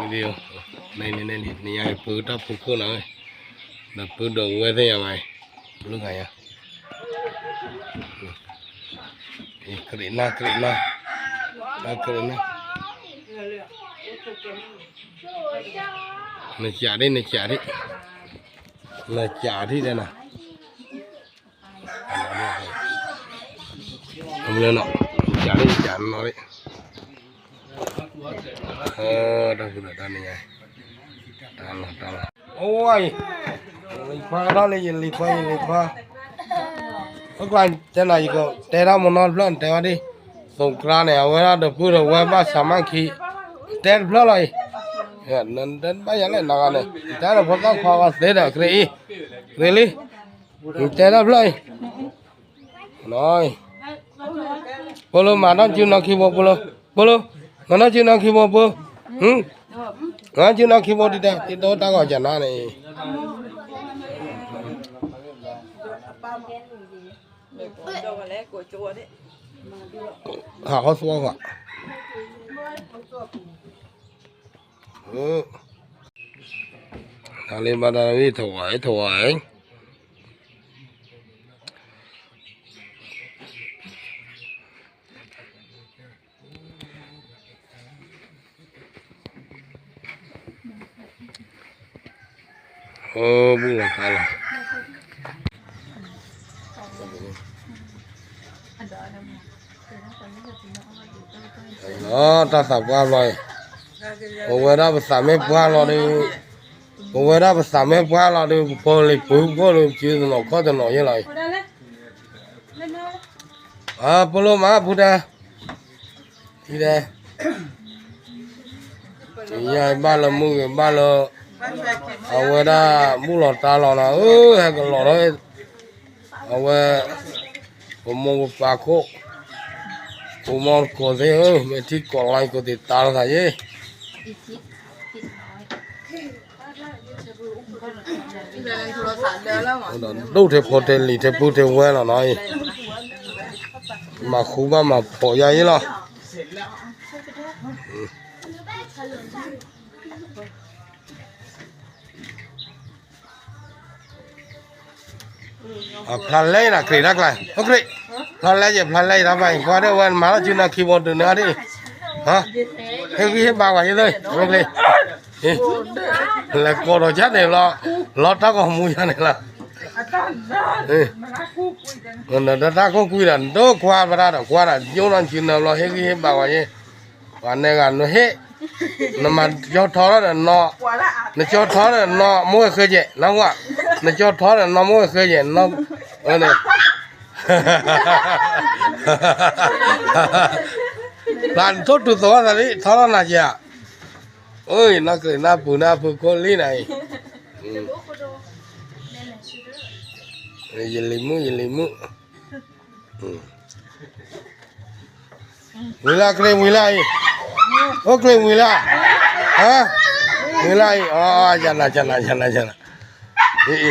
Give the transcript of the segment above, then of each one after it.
န့ၣ် န့ၣ် န့ၣ် နညါပၢတၢ်ဖိခိၣ်နီၤ, ဒီးပၢဒီးဝဲသ့ၣ်ညါမး, လၢဂၤယါ, ကရံးနၢ် ကရံးနၢ်, ကရံးနၢ်, နစးဒံး နစးဒံး, နစးဒံးဒဲးနီၤ. အမ့ၢ်နီၤ, စးလံ စးနီၤလံ, တၢ်ဃုာ်ဒီးတၢ်နံၤညါ, တၢ်လီၤ တၢ်လီၤ, အိၣ်ဝဲအံၤ, လံၤခွါထီၣ်လံ ယလံၤခွါ ယလံၤခွါ, အိၣ်ကျါတဲနၤ ယကတဲတၢ်မနီတဖျၢၣ် နတဲဝဲဒၣ်, သိးကျါန့ၣ် အဝဲဒၣ်ဒီပုၢ်ဒီဝဲၢ်ဘၣ်စးမၢ်ခံ, တဲတဖျၢၣ်လီၤအံၤ, နတဲဘၣ်ယၤလဲၣ်နဂၤန့ၣ် နတဲဒီးဖိသၣ်ခွါဂီၤသ့ဒီး ကရံးအံၤ, ကရံးလံ နတဲတၢ်ဖျၢၣ်အံၤ, ပိလိမၤတၢ်စုနီၢ်ခံဘိ ပိလိ, ပိလိ, မၤတၢ်စုနီၢ်ခံဘိ ပိ, မၤတၢ်စုနီၢ်ခံဘိတတဲ, တံတိတၢ်ဂီၤကနါန့ၣ်, ဟးဟီသဝီဃီ, တၢ်လၢဘၣ်တၢ်ဝံၣ်ထဝဲ ထဝဲ အိၣ်ဘုလီၤခါလီၤ, တၢ်သးပှၢ်ဘျီအံၤ, ပဝဲဒၣ်ပသးမ့ၢ်ပှၢ်လီၤဒီး, ပဝဲဒၣ်ပသးမ့ၢ်ပှၢ်လီၤဒီး ပဖိလံၤပှၤဖိလံၤစုတနီၤခီၣ်တနီၤယဲလီၤအံၤ, အပလိမၤဖုတၢ်, ထံဒဲး ယဘၣ်လၢမုၢ်ဂ့ၤဘၣ်လၢ, အဝဲဒၣ်ဘူၣ်လီၤတၢ်လီၤနီၤ, အၢ ဟဲကလီၤထီၣ်, အဝဲ, ပမိၢ်ပပၢ်ခိၣ်, ပမိၢ်ကိးသ့ၣ်ဧၢ, မ့ၢ်ထံကိးလီၤကိးသ့ၣ်တၢ်လိာ်သးယ့ၣ် ဒီးဒိၣ်ထဲဖိထဲလံၤထဲပုၢ်ထဲဝဲၢ်လီၤနီၤအံၤ, မၤဃူဘၣ်မၤဖိးယၤအံၤလီၤ. အဖျါလဲၣ်နၤ ကြ့းတၢ်ကျါ, အိၣ်ကြ့း, ဖျါလဲၣ်ယဲ ဖျါလဲၣ်ယဲတၢ်ဘၣ်အံၤ ကွၢ်ဒီးဝဲမၤလီၤစုနီၢ်ခံဘိတုၤနၤဒ်အံၤ, ဟ့ၣ်ဂံၢ်ဟ့ၣ်ဘါဝဲယဲသ့ၣ်, အိၣ်ကြ့း, လဲၤကိးဒီးယၤန့ၣ်လီၤ, လီၤတၢ်ဂီၤမူယၤန့ၣ်လီၤ, ဒီးတၢ်ကိၢ်ကွံာ်ဒီး နဒိကွၢ်ဘၣ်တၢ်ဒီးကွၢ်ဒီး ယိၣ်နီၢ်စုနီၢ်ဘျီ ဟ့ၣ်ဂံၢ်ဟ့ၣ်ဘါဝဲယဲ, ပှၤနဲဂၤနဟ့ၣ်, နမၤကၠီထီထီၣ်ဒီးနီၢ်, နကၠီထီဒီးနီၢ်မိၢ်ဝဲဃဲကဲး နကွၢ်, နကၠီထီဒီးနီၢ်မိၢ်ဝဲဃဲကဲး, န့ၣ်, ပှၤနထိၣ်တုၤသီသးလံ ထီထီၣ်နၤကဲး, အိၣ် နကြ့းနၢ်ပူၤနၢ်ဖုခိၣ်လံနၤအံၤ, ယလံၤမုၣ် ယလံၤမုၣ် ဝံၤလၢကြ့းဝံၤလၢအံၤ, အိၣ်ကြ့းဝံၤလၢ, ဝံၤလၢအံၤ, ယနၤ ယနၤ ယနၤ ယနၤ, အံၤ,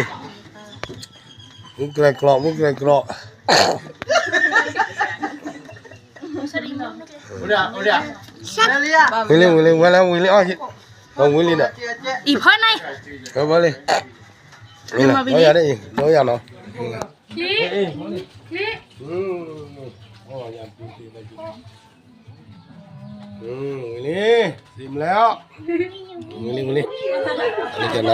မုၢ်ကြဲကျိး မုၢ်ကြဲကျိး, ဝံၤလံ ဝံၤလံ ဝဲလၢဝံၤလံ, ဝံၤလံဒီး, အံၤဖီန့ၣ်, ဝံၤလံ, ဒီးယၤနီၤ ဝံၤလံ, ဝံၤလံ, သံမလဲၣ်, ဝံၤလံ ဝံၤလံ, ကနၤ